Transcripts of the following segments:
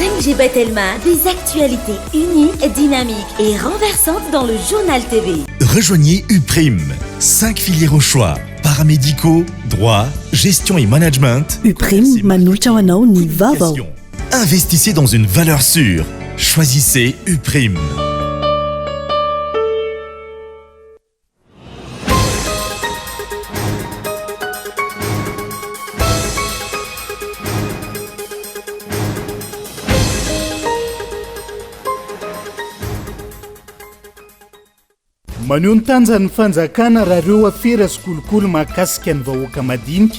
5G by Telma, des actualités uniques, dynamiques et renversantes dans le Journal TV. Rejoignez Uprime, 5 filières au choix, paramédicaux, droit, gestion et management. Uprime manolotra ho anao ny vaovao. Investissez dans une valeur sûre. Choisissez Uprime. Maneho ny tanjany ny fanjakana raha ireo afera sy kolikoly mahakasika ny vahoaka madinika,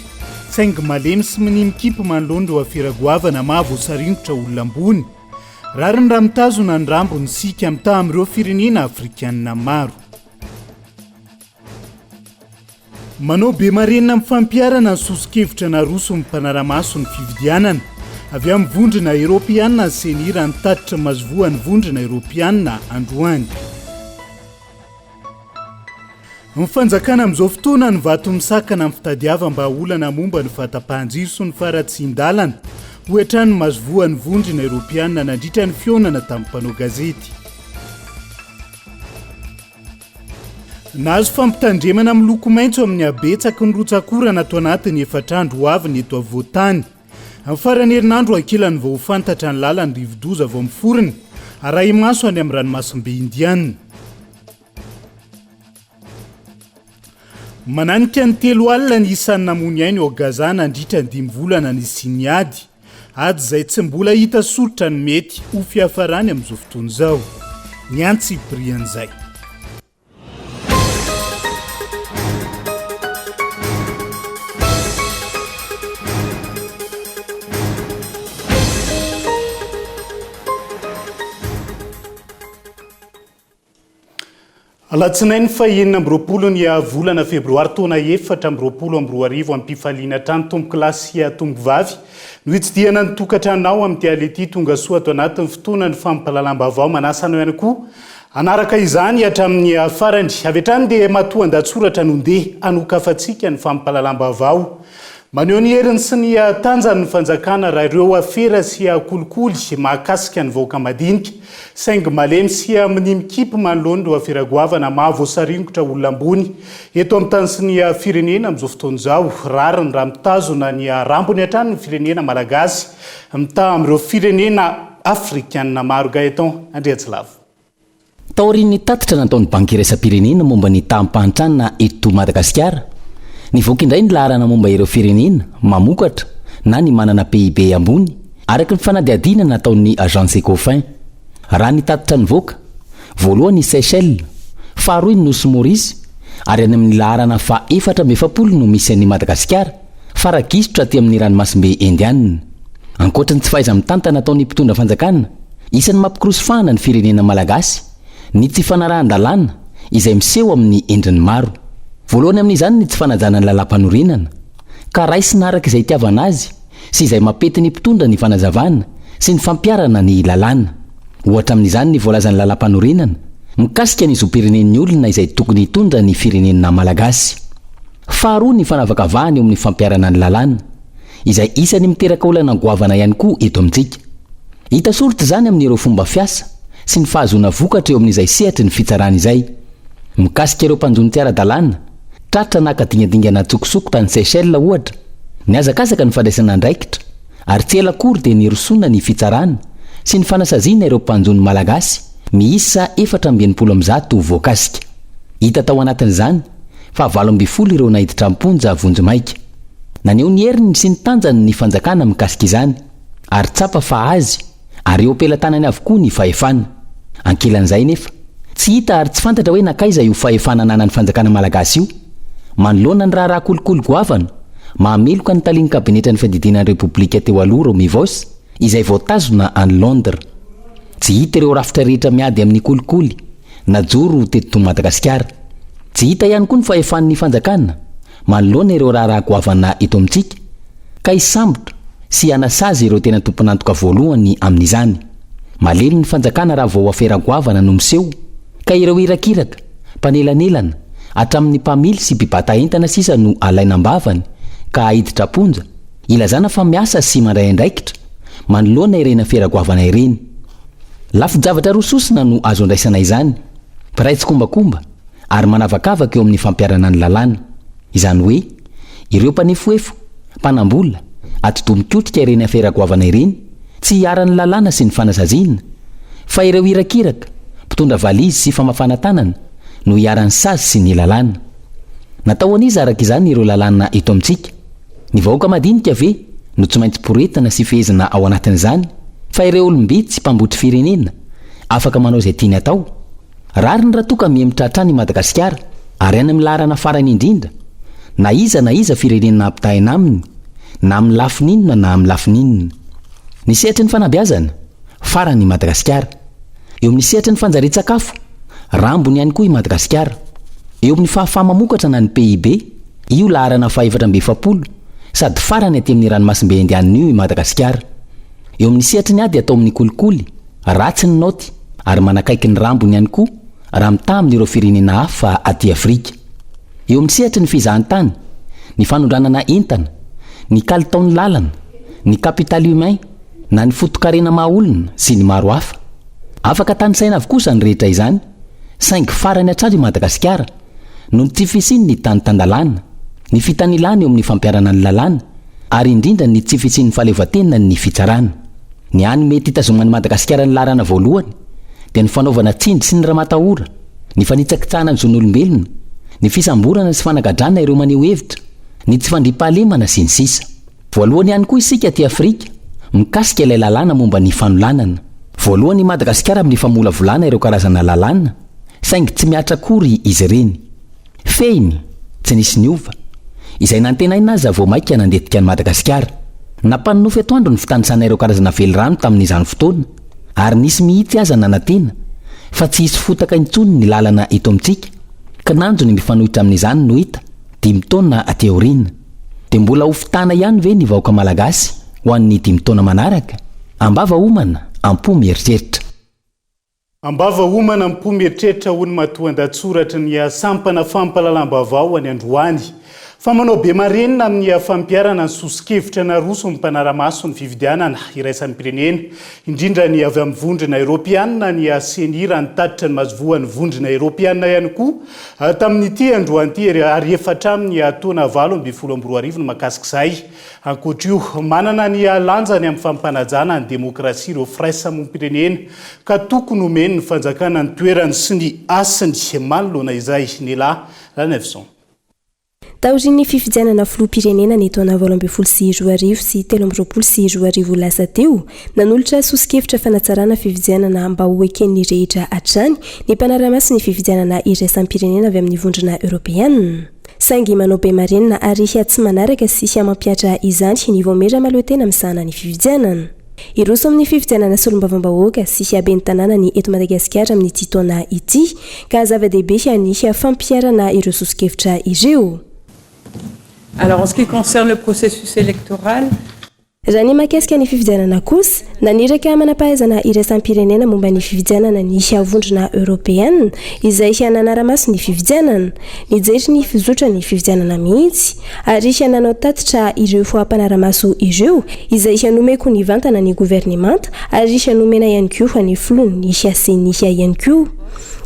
saingy malemy sy minia mikipy manoloana ireo afera goavana mahavoasaringotra olona ambony. Rariny raha mitazona ny rambony isika mitaha amin'ireo firenena afrikanina maro. Manao be marenina amin'ny fampiharana ny soso-kevitra naroson'ny mpanara-maso ny fifidianana avy amin'ny Vondrona Eoropeanina ny Ceni raha ny tatitra mazovoan'ny Vondrona Eoropeanina androany. Ny fanjakana amin'izao fotoana no vato misakana amin'ny fitadiavam-bahaolana momba ny fahatapahan-jiro sy ny faharatsian-dalana, hoy hatrany ny mazovoan'ny Vondrona Eoropeanina nandritra ny fihaonana tamin'ny mpanao gazety. Nahazo fampitandremana miloko maitso amin'ny habetsaky ny rotsak'orana ato anatin'ny efatra andro ho avy ny eto afovoan-tany. Amin'ny faran'ny herinandro ankilany vao ho fantatra ny lalan'ny rivodoza vao miforona, arahi-maso any amin'ny ranomasimbe Indiana. Mananika ny 30 ny isan'ny namoy ainy ao Gaza nandritra ny dimy volana nisian'ny ady. Ady izay tsy mbola hita soritra ny mety ho fiafarany amin'izao fotoana izao. Ny antsipirian'izay. Alatsinainy faha 26 ny volana febroary taona 2024 Am-pifaliana hatrany tompokolahy sy tompovavy no hitsidihana ny tokantranonao amin'ity alina ity Tonga soa ato anatin'ny fotoanan'ny fampahalalam-baovao Manasa anao ihany koa hanaraka izany hatramin'ny farany Avy hatrany dia matoan-dahatsoratra no ndeha hanokafantsika ny fampahalalam-baovao Maneho ny heriny sy ny tanjany ny fanjakana raha ireo afera sy kolikoly mahakasika ny vahoaka madinika, saingy malemy sy minia mikipy manoloana ireo afera goavana mahavoasaringotra olona ambony eto amin'ny tany sy ny firenena amin'izao fotoana izao. Rariny raha mitazona ny rambony hatrany ny firenena malagasy mitaha amin'ireo firenena afrikanina maro. Gaëtan Andriantsilavo. Taorian'ny tatitra nataon'ny Banky Iraisam-pirenena momba ny taham-pahantrana eto Madagasikara, nivoaka indray ny laharana momba ireo firenena mamokatra na ny manana PIB ambony, araka ny fanadihadiana nataon'ny Agence Ecofin. Raha ny tatitra nivoaka, voalohany i Seychelles, faharoa i Nosy Maurice ary any amin'ny laharana faha-44 no misy an'i Madagasikara, fara-gisitra aty amin'ny ranomasimbe Indiana. Ankoatra ny tsy fahaiza-mitantana ataon'ny mpitondra fanjakana, Isan'ny mampikoroso fahana ny firenena malagasy ny tsy fanarahan-dalàna izay miseho amin'ny endriny maro. Voalohany amin'izany ny tsy fanajana ny lalàmpanorenana, ka raisina araka izay itiavana azy sy izay mampety ny mpitondra ny fanazavana sy ny fampiharana ny lalàna. Ohatra amin'izany ny voalazan'ny lalàmpanorenana mikasika ny zom-pirenen'ny olona izay tokony hitondra ny firenena malagasy. Faharoa ny fanavakavahana eo amin'ny fampiharana ny lalàna, izay isan'ny miteraka olana goavana ihany koa eto amintsika. Hita soritra izany amin'ireo fomba fiasa sy ny fahazoana vokatra eo amin'izay sehatry ny fitsarana izay. Mikasika ireo mpanjono tsy ara-dalàna, tratra naka dingadingana an-tsokosoko tany Seychelles ohatra, nihazakazaka ny fandraisana andraikitra ary tsy ela akory dia nirosoana ny fitsarana sy ny fanasaziana ireo mpanjono malagasy miisa 164 voakasika. Hita tao anatin'izany fa 18 ireo naiditra am-ponja vonjimaika. Naneho ny heriny sy ny tanjany ny fanjakana mikasika izany. ary tsapa fa azy ary eo am-pelatanany avokoa ny fahefana. Ankilan'izay nefa, tsy hita ary tsy fantatra hoe nankaiza io fahefana ananan'ny fanjakana malagasy io, manoloana ny raharaha kolikoly goavana, mahameloka ny talen'ny kabinetran'ny fiadidiana ny Repoblika teo aloha Romy Voos, izay voatazona any Londres. Tsy hita ireo rafitra rehetra miady amin'ny kolikoly najoro teto Madagasikara. Tsy hita ihany koa ny fahefan'ny fanjakana manoloana ireo raharaha goavana eto amintsika ka hisambotra sy hanasazy ireo tena tompon'antoka voalohany amin'izany. Malemy ny fanjakana raha vao afera goavana no miseho ka ireo irakiraka, mpanelanelana, hatramin'ny mpamily sy mpibata entana sisa no alaina am-bavany ka aiditra am-ponja, ilazana fa miasa sy mandray andraikitra. manoloana ireny afera goavana ireny. Lafin-javatra roa sosona no azo andraisana izany, mpiray tsikombakomba ary manavakavaka eo amin'ny fampiharana ny lalàna. Izany hoe, ireo mpanefoefo, mpanam-bola, atidoha mikotrika ireny afera goavana ireny, tsy iharan'ny lalàna sy ny fanasaziana, fa ireo irakiraka, mpitondra valizy sy famafana tanana no iharan'ny sazy sy ny lalàna. Natao ho an'iza araka izany ireo lalàna eto amintsika? Ny vahoaka madinika ve no tsy maintsy poretina sy fehezina ao anatin'izany fa ireo olom-bitsy mpambotry firenena afaka manao izay tiany atao? Rariny raha toa ka mihemotra hatrany i Madagasikara ary any amin'ny laharana farany indrindra na iza na iza firenena ampitahaina aminy na amin'ny lafiny inona na amin'ny lafiny inona. Ny sehatry ny fanabeazana, farany i Madagasikara. Eo amin'ny sehatry ny fanjarian-tsakafo, rambony ihany koa i Madagasikara. Eo amin'ny fahafaha-mamokatra na ny PIB, io laharana faha-44 sady farany aty amin'ny ranomasimbe Indianina io i Madagasikara. Eo amin'ny sehatry ny ady atao amin'ny kolikoly, ratsy ny naoty ary manakaiky ny rambony ihany koa raha mitaha amin'ireo firenena hafa aty Afrika. Eo amin'ny sehatry ny fizahantany, ny fanondranana entana, ny kalitaon'ny lalana, ny capital humain na ny fotokarena maha olona sy ny maro hafa. Afaka tanisaina avokoa izany rehetra izany, saingy farany hatrany i Madagasikara noho ny tsy fisian'ny tany tan-dalàna, ny fitanilana eo amin'ny fampiharana ny lalàna ary indrindra ny tsy fisian'ny fahaleovantenan'ny fitsarana. Ny hany mety hitazoman'i Madagasikara ny laharana voalohany dia ny fanaovana tsindry sy ny ramatahora, ny fanitsakitsahana ny zon'olombelona, ny fisamborana sy fanagadrana ireo maneho hevitra, ny tsy fandriampahalemana sy ny sisa. Voalohany ihany koa isika aty Afrika mikasika ilay lalàna momba ny fanolanana. Voalohany i Madagasikara amin'ny famolavolana ireo karazana lalàna saingy tsy mihatra akory izy ireny. Fehiny, tsy nisy niova. Izay nantenaina aza vao mainka nandetika an'i Madagasikara. Nampanonofy atoandro ny fitanisana ireo karazana velirano tamin'izany fotoana ary nisy mihitsy aza nanantena fa tsy hisy fotaka intsony ny lalana eto amintsika, kinanjo ny mifanohitra amin'izany no hita dimy taona aty aoriana. Dia mbola ho fitana ihany ve ny vahoaka malagasy ho an'ny dimy taona manaraka? Ambava homana, am-po mieritreritra. Ambava homana, am-po mieritreritra hoy ny matoandatsoratry ny sampana fampahalalam-baovao any androany. Fa manao be marenina amin'ny fampiharana ny soso-kevitra naroso ny mpanara-maso ny fifidianana iraisam-pirenena, indrindra ny avy amin'ny Vondrona Eoropeanina, ny Ceni, raha nitatitra ny masoivohon'ny Vondrona Eoropeanina ihany koa tamin'ity androany ity ary efa hatramin'ny taona 2018 no mahakasika izay. Ankoatra io, manana ny lanjany amin'ny fampanajana ny demokrasia ireo firaisamonim-pirenena ka tokony homen'ny fanjakana ny toerany sy ny hasiny manoloana izay. Nela Ranaivoson. Taorian'ny fifidianana filoham-pirenena ny taona 2018 sy 2023 lasa teo, nanolotra soso-kevitra fanatsarana fifidianana mba ho eken'ny rehetra hatrany ny mpanara-maso ny fifidianana iraisam-pirenena avy amin'ny Vondrona Eoropeana. Saingy manao be marenina ary tsy manaraka sy mampihatra izany ny Vaomiera Mahaleotena misahana ny fifidianana. Hiroso amin'ny fifidianana solombavambahoaka sy ben'ny tanàna ny eto Madagasikara amin'ity taona ity ka zava-dehibe ny fampiharana ireo soso-kevitra ireo. Alors en ce qui concerne le processus électoral, Raha ny mahakasika ny fifidianana kosa, naniraka manam-pahaizana iraisam-pirenena momba ny fifidianana ny Vondrona Eoropeana izay nanara-maso ny fifidianana. Nijery ny fizotran'ny fifidianana mihitsy ary nanao tatitra ireo mpanara-maso ireo izay nomeko nivantana ny governemanta ary nomena ihany koa ny filohan'ny Ceni ihany koa.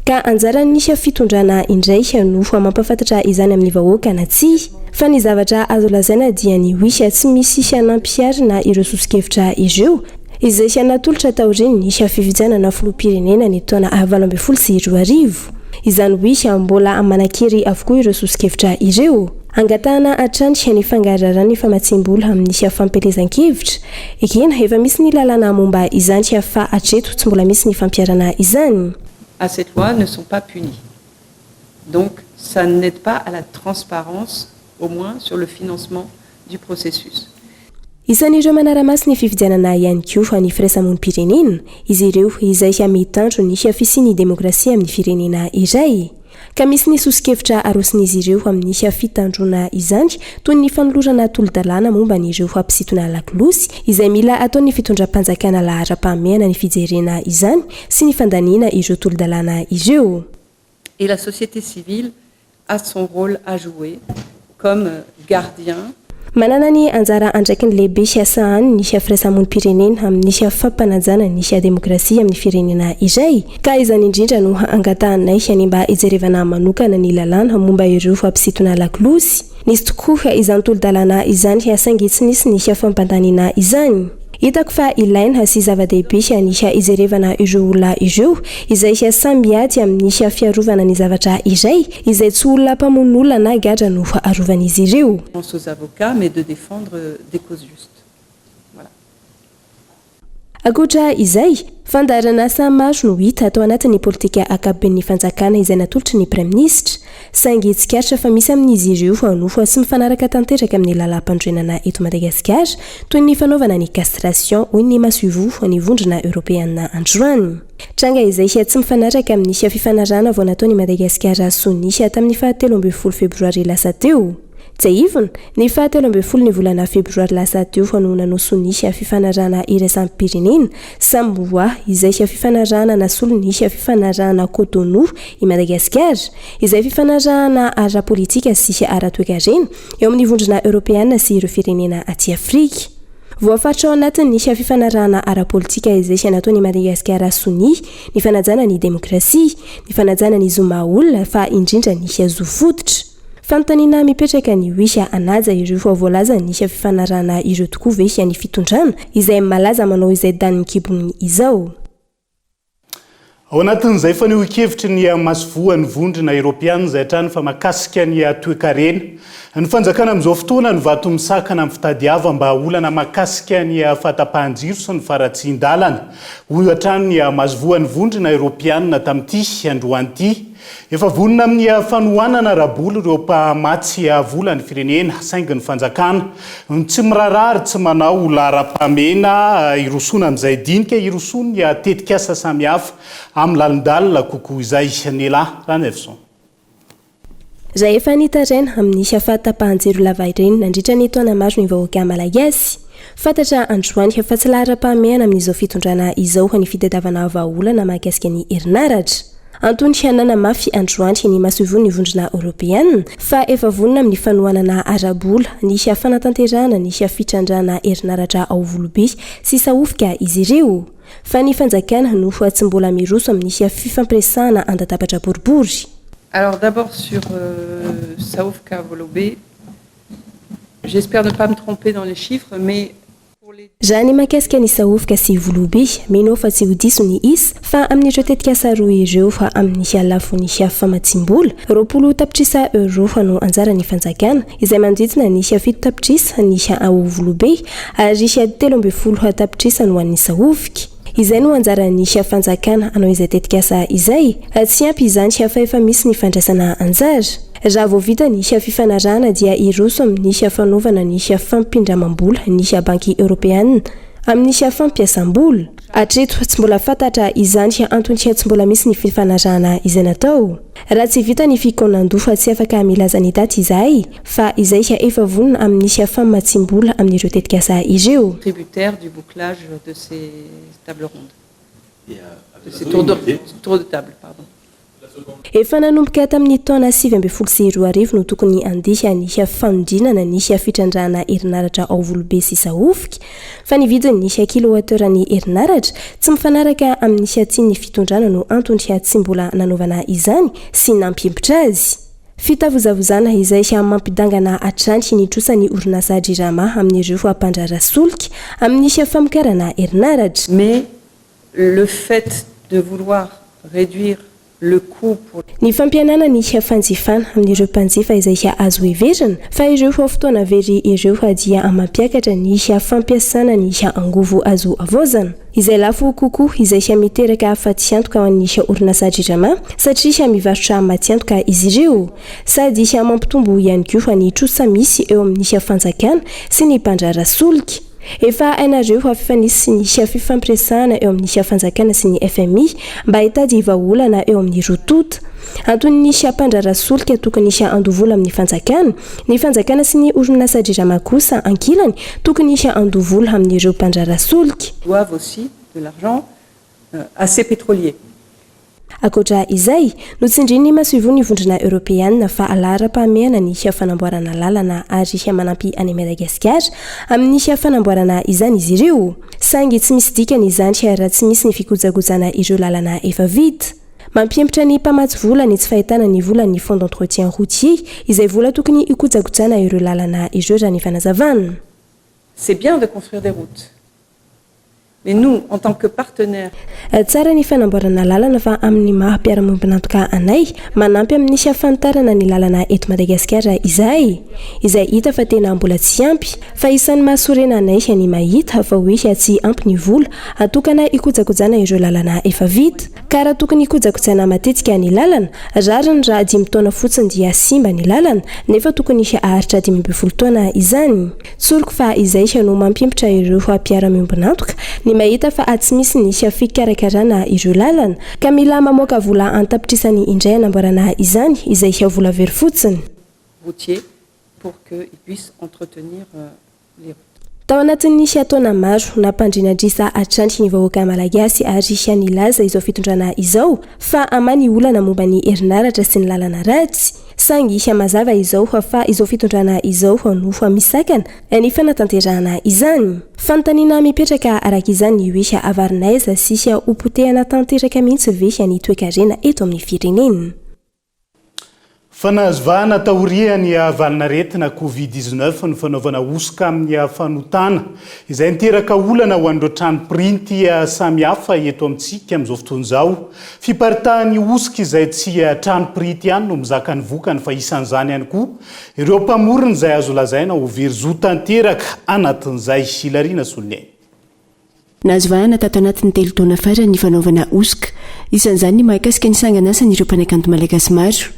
Ka anjaran'ny fitondrana indray no mampahafantatra izany amin'ny vahoaka na tsia. Fa ny zavatra azo lazaina dia ny hoe tsy misy nampiharina ireo soso-kevitra ireo izay natolotra taorian'ny fifidianana filoham-pirenena ny taona 2018. Izany hoe mbola manan-kery avokoa ireo soso-kevitra ireo. Angatahana hatrany ny fangararan'ny famatsiam-bola amin'ny fampielezan-kevitra. Ekena, efa misy ny lalàna momba izany fa hatreto tsy mbola misy ny fampiharana izany. à cette loi ne sont pas punis. Donc ça n'aide pas à la transparence, au moins sur le financement du processus. Isan'ireo manara-maso ny fifidianana ihany koa ny firaisamonim-pirenena, izy ireo izay mitandro ny fisian'ny demokrasia amin'ny firenena iray. Ka misy ny soso-kevitra aroson'izy ireo amin'ny fitandroana izany toy ny fanolorana tolo-dalàna momba an'ireo mpisintona lakolosy izay mila ataon'ny fitondram-panjakana laharam-pahamehana ny fijerena izany sy ny fandaniana ireo tolo-dalàna ireo. Et la société civile a son rôle à jouer comme gardien. Manana ny anjara andraikiny lehibe sahaniny ny firaisamonim-pirenena amin'ny fampanajana ny demokrasia amin'ny firenena iray, ka izany indrindra no angatahanay ny mba hijerevana manokana ny lalàna momba ireo mpisintona lakolosy. Nisy tokoa izany tolo-dalàna izany saingy tsy nisy ny fampandaniana izany. Hitako fa ilaina sy zava-dehibe ny hijerevana ireo olona ireo izay samy miady amin'ny fiarovana ny zavatra iray izay tsy olona mpamono olona na gadra no arovan'izy ireo. Pense aux avocats mais de défendre des causes justes. Voilà. Ankoatra izay, fandaharanasa maro no hita tao anatin'ny politika ankapoben'ny fanjakana izay natolotry ny Praiminisitra. Saingy tsikaritra fa misy amin'izy ireo no tsy mifanaraka tanteraka amin'ny lalàmpanorenana eto Madagasikara, toy ny fanaovana ny castration, hoy ny masoivoho ny Vondrona Eoropeana androany. Tranga izay tsy mifanaraka amin'ny fifanarahana vao nataon'i Madagasikara sonia tamin'ny faha 13 febroary lasa teo. Tsiahivina, ny faha 13 ny volana febroary lasa teo no nanao sonia fifanarahana iraisam-pirenena Samoa, izay fifanarahana nasolo ny fifanarahana Cotonou i Madagasikara, izay fifanarahana ara-politika sy ara-toekarena eo amin'ny Vondrona Eoropeana sy ireo firenena aty Afrika. Voafaritra ao anatin'ny fifanarahana ara-politika izay nataon'i Madagasikara sonia ny fanajana ny demokrasia, ny fanajana ny zo maha-olona fa indrindra ny zo fototra. Fanontaniana mipetraka ny hoe hanaja ireo voalazan'ny fifanarahana ireo tokoa ve ny fitondrana izay malaza manao izay danin'ny kibony izao? Ao anatin'izay fanehoan-kevitry ny masoivohon'ny Vondrona Eoropeana izay hatrany fa mahakasika ny toekarena. Ny fanjakana amin'izao fotoana no vato misakana amin'ny fitadiavam-bahaolana mahakasika ny fahatapahan-jiro sy ny faharatsian-dalana, hoy hatrany ny masoivohon'ny Vondrona Eoropeana tamin'ity androany ity. Efa vonona amin'ny fanohanana ara-bola ireo mpamatsy vola ny firenena, saingy ny fanjakana no tsy miraharaha ary tsy manao laharam-pahamehana hirosoana amin'izay dinika hirosoan'ny tetikasa samihafa amin'ny lalindalina kokoa izay. Nela Ranaivoson. Raha efa nitaraina amin'ny fahatapahan-jiro lava ireny nandritra ny taona maro ny vahoaka malagasy. Fantatra androany fa tsy laharam-pahamehana amin'izao fitondrana izao ny fitadiavana vahaolana mahakasika ny herinaratra. Antony nanamafy androany ny masoivohon'ny Vondrona Eoropeana fa efa vonona amin'ny fanohanana ara-bola ny fanatanterahana ny fitrandrahana herinaratra ao Volobe sy Sahofika izy ireo. Fa ny fanjakana no tsy mbola miroso amin'ny fifampiresahana an-databatra boribory. Alors d'abord sur Sahofika Volobe, j'espère ne pas me tromper dans les chiffres mais pour les. Raha ny mahakasika ny Sahofika sy Volobe, mino aho fa tsy ho diso ny isa fa amin'ireo tetikasa roa ireo amin'ny lafiny famatsiam-bola, 20 tapitrisa euros no anjaran'ny fanjakana, izay manodidina ny 7 tapitrisa ny ao Volobe ary 13 tapitrisa no an'ny Sahofika. Izay no anjaran'ny fanjakana hanao izay tetikasa izay. Tsy ampy izany fa efa misy ny fandraisana anjara. Raha vao vita ny fifanarahana dia hiroso amin'ny fanaovana ny fampindramam-bola ny Banky Eoropeana amin'ny fampiasam-bola. Hatreto tsy mbola fantatra izany antony tsy mbola misy ny fifanarahana izay natao. Raha tsy vita ny fikaonan-doha tsy afaka milaza ny daty izahay fa izay efa vonona amin'ny famatsiam-bola amin'ireo tetikasa ireo. Tributaire du bouclage de ces tables rondes, de ces tours de, tours de table, pardon. Efa nanomboka tamin'ny taona 2019 no tokony andeha ny fanodinana ny fitrandrahana herinaratra ao Volobe sy Sahofika, fa ny vidin'ny kilowattheure ny herinaratra tsy mifanaraka amin'ny tian'ny fitondrana no antony tsy mbola nanaovana izany sy nampihemotra azy. Fitavozavozana izay mampidangana hatrany ny trosan'ny orinasa Jirama amin'ireo mpandraharaha solika amin'ny famokarana herinaratra. Mais le fait de vouloir réduire le coût pour. Ny fampihenana ny fanjifana amin'ireo mpanjifa izay azo heverina fa ireo fotoana very ireo dia mampiakatra ny fampiasana ny angovo azo havaozana izay lafo kokoa, izay miteraka fatiantoka ho an'ny orinasa Jirama satria mivarotra matiantoka izy ireo, sady mampitombo ihany koa ny trosa misy eo amin'ny fanjakana sy ny mpandraharaha solika. Efa hainareo fa nisy ny fifampiresahana eo amin'ny fanjakana sy ny FMI mba hitady vahaolana eo amin'ny roa tonta. Anton'ny mpandraharaha solika tokony handoa vola amin'ny fanjakana, ny fanjakana sy ny orinasa Jirama kosa ankilany tokony handoa vola amin'ireo mpandraharaha solika. Doivent aussi de l'argent à ces pétroliers. Ankoatra izay, notsindrin'ny masoivohon'ny Vondrona Eoropeana fa laharam-pahamehana ny fanamboarana lalana ary manampy an'i Madagasikara amin'ny fanamboarana izany izy ireo. Saingy tsy misy dikany izany raha tsy misy ny fikojakojana ireo lalana efa vita. Mampihemotra ny mpamatsy vola ny tsy fahitana ny volan'ny Fonds d'entretien routier izay vola tokony hikojakojana ireo lalana ireo raha ny fanazavana. C'est bien de construire des routes. Mais nous, en tant que partenaires. Tsara ny fanamboarana lalana fa amin'ny maha mpiara-miombon'antoka anay, manampy amin'ny fanitarana ny lalana eto Madagasikara izahay, izay hita fa tena mbola tsy ampy, fa isan'ny mahasorena anay ny mahita fa hoe tsy ampy ny vola atokana hikojakojana ireo lalana efa vita. Ka raha tokony hikojakojana matetika ny lalana, rariny raha dimy taona fotsiny dia simba ny lalana, nefa tokony haharitra 15 taona izany. Tsoriko fa izay no mampiempotra ireo mpiara-miombon'antoka ny mahita fa tsy misy ny fikarakarana ireo lalana, ka mila mamoaka vola an-tapitrisany indray hanamboarana izany, izay vola very fotsiny. routier pour que il puisse entretenir les routes. Tao anatin'ny taona maro, nampandriana adrisa hatrany ny vahoaka malagasy ary nilaza izao fitondrana izao fa hamaha ny olana momba ny herinaratra sy ny lalana ratsy. Saingy mazava izao fa izao fitondrana izao no misakana ny fanatanterahana izany. Fanontaniana mipetraka araka izany ny hoe havarina aiza sy hopotehana tanteraka mihitsy ve ny toekarena eto amin'ny firenena? Fa nahazo vahana taorian'ny valin'aretina Covid 19 ny fanaovana hosoka amin'ny fanotana, izay niteraka olana ho an'ireo trano printy samihafa eto amintsika amin'izao fotoana izao. Fiparitahan'ny hosoka izay tsy trano printy ihany no mizaka ny vokany fa isan'izany ihany koa ireo mpamorona izay azo lazaina ho very zo tanteraka anatin'izay. Hilariana Soloniaina. Nahazo vahana tato anatin'ny telo taona farany ny fanaovana hosoka. Isan'izany ny mahakasika ny sanganasan'ireo mpanakanto malagasy maro.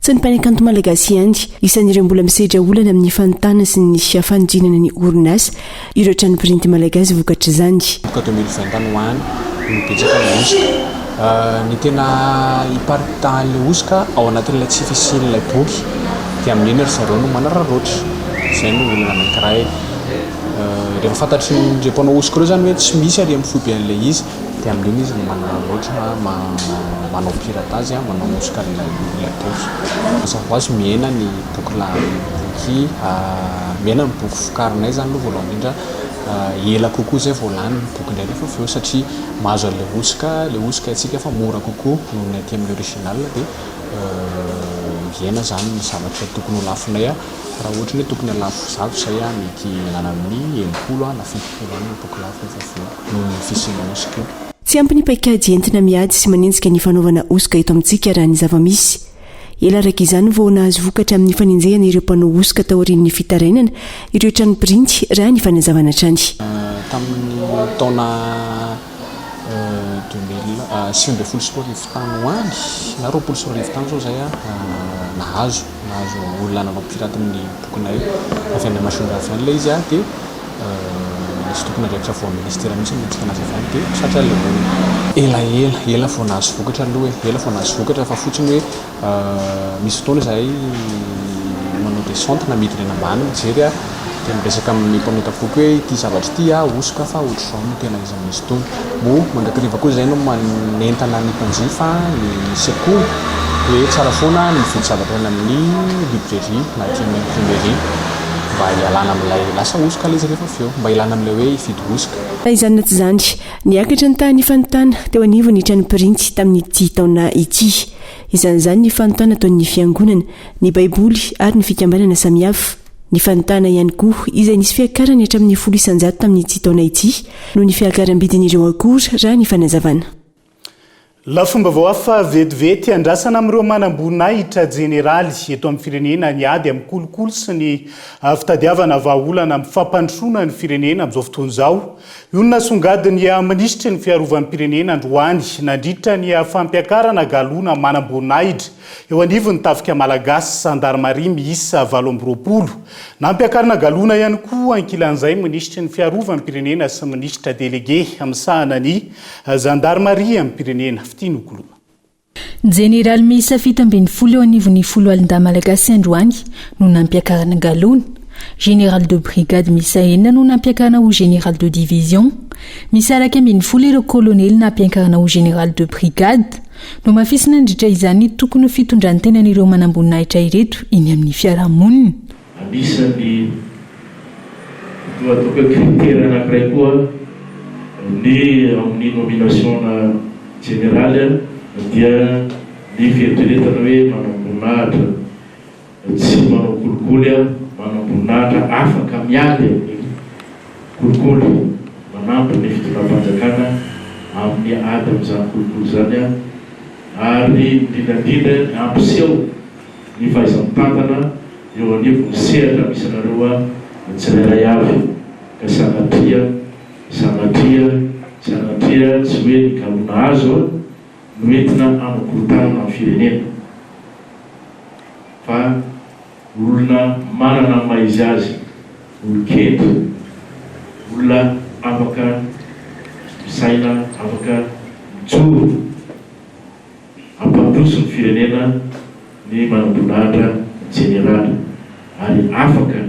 Tsy ny mpanakanto malagasy ihany, isan'ireo mbola misedra olana amin'ny fanontana sy ny fanodinana ny orinasa ireo trano printy malagasy vokatr'izany. Manomboka 2020 any ho any no betsaka ny hosoka. Ny tena iparitahan'ilay hosoka ao anatin'ilay tsy fisian'ilay boky dia amin'iny ry zareo no manararaotra. Izay no olana anankiray. Rehefa fantatry ny mpanao hosoka ireo izany hoe tsy misy ary amin'ny foibe an'ilay izy dia amin'iny izy no manararaotra manao piratage, manao hosoka an'ilay boky. Mazava ho azy mihena ny boky boky mihena ny boky vokarinay izany aloha voalohany indrindra, ela kokoa izay vao lany ny boky indray rehefa avy eo satria mahazo an'ilay hosoka, ilay hosoka haintsika fa mora kokoa noho ny aty amin'ny original dia mihena izany ny zavatra tokony ho lafonay. Raha ohatra ny hoe tokony halafo 100 izay an, mety any amin'ny 60 na 70 any ny boky lafo rehefa avy eo noho ny fisian'ny hosoka io. Tsy ampy ny paikady entina miady sy manenjika ny fanaovana hosoka eto amintsika raha ny zava-misy. Ela araka izany vao nahazo vokatra amin'ny fanenjehana ireo mpanao hosoka taorian'ny fitarainana ireo trano printy raha ny fanazavana hatrany. Tamin'ny taona 2019 tany ho any na 2020 tany izao izay nahazo nahazo olona nanao pirate ny bokinay avy any Majunga avy any ilay izy dia nisy tompon'andraikitra avy ao amin'ny ministera mihitsy nanenjika anazy avy any dia tratra ilay olona. Elaela, ela vao nahazo vokatra aloha e, ela vao nahazo vokatra fa fotsiny hoe Misy fotoana izahay manao descente na midina eny ambany mijery dia miresaka amin'ny mpanota boky hoe ity zavatra ity hosoka fa ohatr'izao no tena izy amin'izy itony. Moa mandrakariva koa izay no manentana ny mpanjifa, ny sekoly hoe tsara foana ny mividy zavatra any amin'ny librairie na aty amin'ny imprimerie mba hialana amin'ilay lasa hosoka ilay izy rehefa avy eo, mba hialana amin'ilay hoe hividy hosoka. Na izany na tsy izany, niakatra ny tahan'ny fanontana teo anivon'ny trano printy tamin'ity taona ity. Isan'izany ny fanontana ataon'ny Fiangonana, ny Baiboly ary ny fikambanana samihafa. Ny fanontana ihany koa, izay nisy fiakarany hatramin'ny 10% tamin'ity taona ity, noho ny fiakaram-bidin'ireo akora, raha ny fanazavana. Lafim-baovao hafa vetivety andrasana amin'ireo manamboninahitra jeneraly eto amin'ny firenena ny ady amin'ny kolikoly sy ny fitadiavana vahaolana amin'ny fampandrosoana ny firenena amin'izao fotoana izao. Io no nasongadin'ny minisitry ny fiarovam-pirenena androany nandritra ny fampiakarana galona manamboninahitra eo anivon'ny tafika malagasy zandarimaria miisa 28. Nampiakarina galona ihany koa ankilan'izay minisitry ny fiarovam-pirenena sy minisitra delege misahana ny zandarimariam-pirenena Fitia Nokoloa. Jeneraly miisa 17 eo anivon'ny foloalindahy malagasy androany no nampiakarina galona. Général de brigade miisa enina no nampiakarina ho général de division. Miisa 11 ireo kolonely nampiakarina ho général de brigade. Nohamafisina nandritra izany ny tokony ho fitondran-tenan'ireo manamboninahitra ireto eny amin'ny fiarahamonina. Anisan'ny toa ataoko hoe critère anankiray koa ny amin'ny nomination-na jeneraly dia ny fieritreretana hoe manamboninahitra tsy manao kolikoly, manamboninahitra afaka miady amin'ny kolikoly, manampy ny fitondram-panjakana amin'ny ady amin'izany kolikoly izany ary indrindra indrindra ny hampiseho ny fahaiza-mitantana eo anivon'ny sehatra misy anareo tsirairay avy ka sanatria, sanatria, sanatria tsy hoe ny galona azo no entina hanakorontanana ny firenena fa olona manana ny maha izy azy, olon-kendry, olona afaka misaina, afaka mijoro. Hampandroso ny firenena ny manamboninahitra jeneraly ary afaka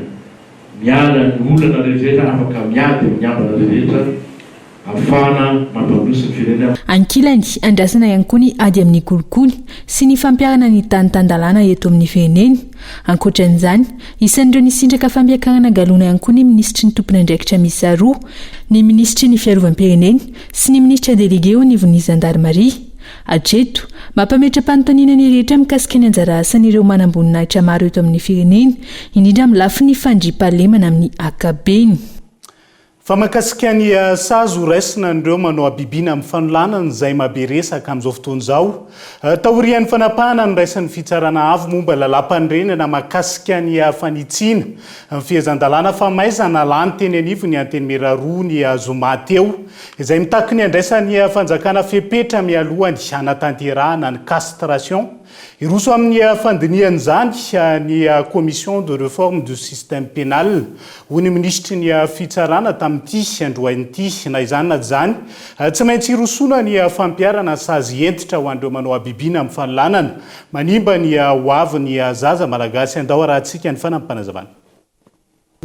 miala ny olana rehetra, afaka miady amin'ny ambana rehetra ahafahana mampandroso ny firenena. Ankilany, andrasana ihany koa ny ady amin'ny kolikoly sy ny fampiharana ny tany tan-dalàna eto amin'ny firenena. Ankoatra an'izany, isan'ireo nisitraka fampiakarana galona ihany koa ny minisitry ny tompon'andraikitra miisa roa, ny minisitry ny fiarovam-pirenena sy ny minisitra delege eo anivon'ny zandarimaria. Hatreto, mampametra-panontaniana ny rehetra mikasika ny anjara asan'ireo manamboninahitra maro eto amin'ny firenena, indrindra amin'ny lafiny fandriampahalemana amin'ny ankapobeny. Fa mahakasika ny sazy ho raisina an'ireo manao habibiana amin'ny fanolanana izay mahabe resaka amin'izao fotoana izao, taorian'ny fanapahana noraisin'ny Fitsarana Avo momba lalàmpanorenana mahakasika ny fanitsiana ny fehezan-dalàna famaizana lany teny anivon'ny Antenimiera roa ny zoma teo, izay mitaky ny handraisan'ny fanjakana fepetra mialoha ny hanatanterahana ny castration. Hiroso amin'ny fandinihana izany ny Commission de reforme du système pénal, hoy ny minisitry ny Fitsarana tamin'ity androany ity. Na izany na tsy izany, tsy maintsy hirosoana ny fampiharana sazy hentitra ho an'ireo manao habibiana amin'ny fanolanana manimba ny hoavin'ny zaza malagasy. Andao arahantsika ny fanampim-panazavana.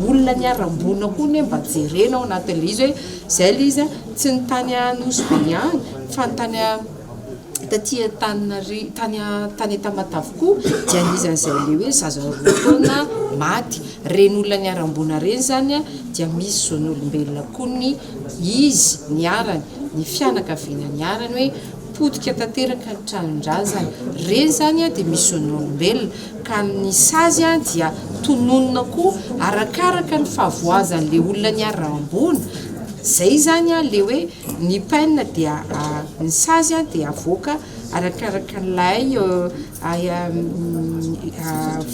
Olona niharam-boina koa anie mba jerena ao anatin'ilay izy hoe izay ilay izy an, tsy ny tany Nosy Be ihany fa ny tany taty Antananarivo, tany tany Tamatave koa dia anisan'izay ilay hoe zaza roa taona maty. Ireny olona niharam-boina ireny izany an dia misy zon'olombelona koa ny izy niharany, ny fianakaviana niharany hoe potika tanteraka ny tranon-drazany. Ireny izany an dia misy zon'olombelona. Ka ny sazy dia tononina koa arakaraka ny fahavoazan'le olona niharam-boina, zay zany le hoe ny peine dia ny sazy dia avoaka arakaraka an'ilay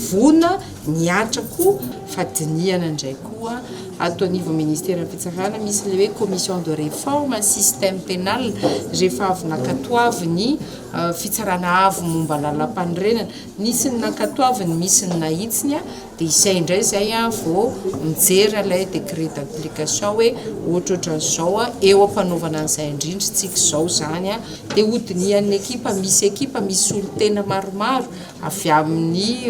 voina nihatra koa fa dinihana indray koa ato anivon'ny ministeran'ny fitsarana misy le hoe commission de réforme système pénal rehefa avy nankatoavin'ny fitsarana avo momba lalampanorenana Nisy ny nankatoaviny, misy ny nahitsiny, dia izay indray izay vao mijery ilay décret d'application hoe ohatrohatran'izao, eo am-panaovana an'izay indrindra isika izao izany, dia hodinihan'ny ekipa, misy ekipa, misy solontena maromaro avy amin'ny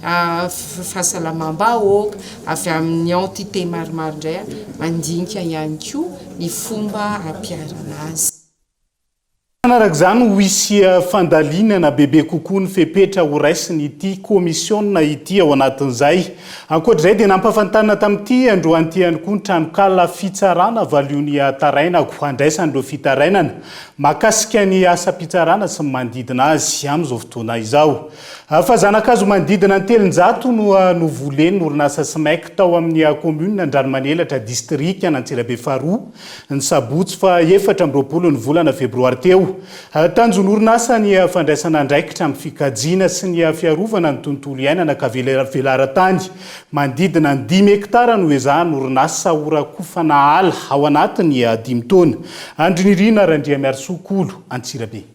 fahasalamam-bahoaka, avy amin'ny entité maromaro indray mandinika ihany koa ny fomba hampiharana azy. Araka izany, ho hisy fandalinana bebe kokoa ny fepetra horaisin'ity kaomisiona ity ao anatin'izay. Ankoatra izay dia nampahafantarina tamin'ity androany ity ihany koa ny tranonkala fitsarana Valio ny tarainako handraisana ireo fitarainana mahakasika ny asam-pitsarana sy ny manodidina azy amin'izao fotoana izao. Fa zana-kazo manodidina ny 300 no novolen'ny orinasa Smec tao amin'ny kaominina Andranomanelatra, distrikan'Antsirabe faharoa, Ny sabotsy faha 24 ny volana febroary teo, tanjon'ny orinasa ny fandraisana andraikitra amin'ny fikajiana sy ny fiarovana ny tontolo iainana ka velaran-tany manodidina ny dimy hektara no ezahan'ny orinasa horakofana ala ao anatin'ny dimy taona. Andry Nirina Randriamiarisoa Kolo, Antsirabe.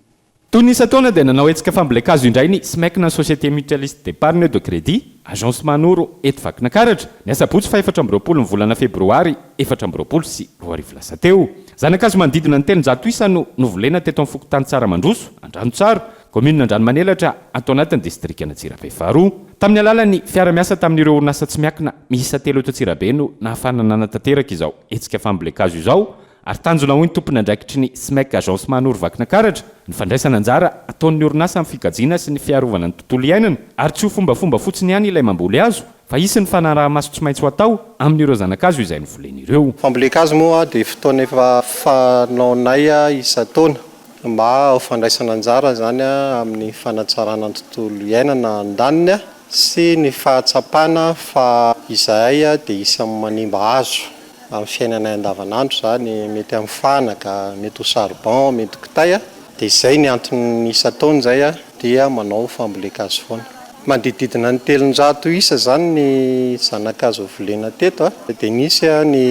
Toy ny isan-taona dia nanao hetsika fambolen-kazo indray ny SMEC na Société Mutualiste d'Epargne de Crédit, Agence Manoro eto Vakinankaratra, ny asabotsy faha-24 ny volana febroary 2024 lasa teo. Zana-kazo manodidina ny 300 isa no novolena teto amin'ny fokontany Tsaramandroso, Andranotsara, kaominina Andranomanelatra, ato anatin'ny distrikan'Antsirabe faharoa. Tamin'ny alalan'ny fiara-miasa tamin'ireo orinasa tsy miankina miisa telo eto Antsirabe no nahafahana nanatanteraka izao hetsika fambolen-kazo izao. Ary tanjona hoy ny tompon'andraikitry ny SMEC Agence Mahanoro Vakinakaratra ny fandraisana anjara ataon'ny orinasa amin'ny fikajiana sy ny fiarovana ny tontolo iainana ary tsy ho fombafomba fotsiny ihany ilay mamboly hazo fa hisy ny fanaraha-maso tsy maintsy ho atao amin'ireo zana-kazo izay novolena ireo. Fambolen-kazo moa dia fotoana efa fanaonay isan-taona mba ho fandraisana anjara izany amin'ny fanatsarana ny tontolo iainana andaniny sy ny fahatsapana fa izahay dia isan'ny manimba hazo Amin'ny fiainanay andavanandro izany, mety amin'ny fanaka, mety ho charbon, mety ho kitay, dia izay ny antony isan-taona izay dia manao fambolen-kazo foana. Manodidididina ny 300 isa izany ny zana-kazo volena teto, dia nisy ny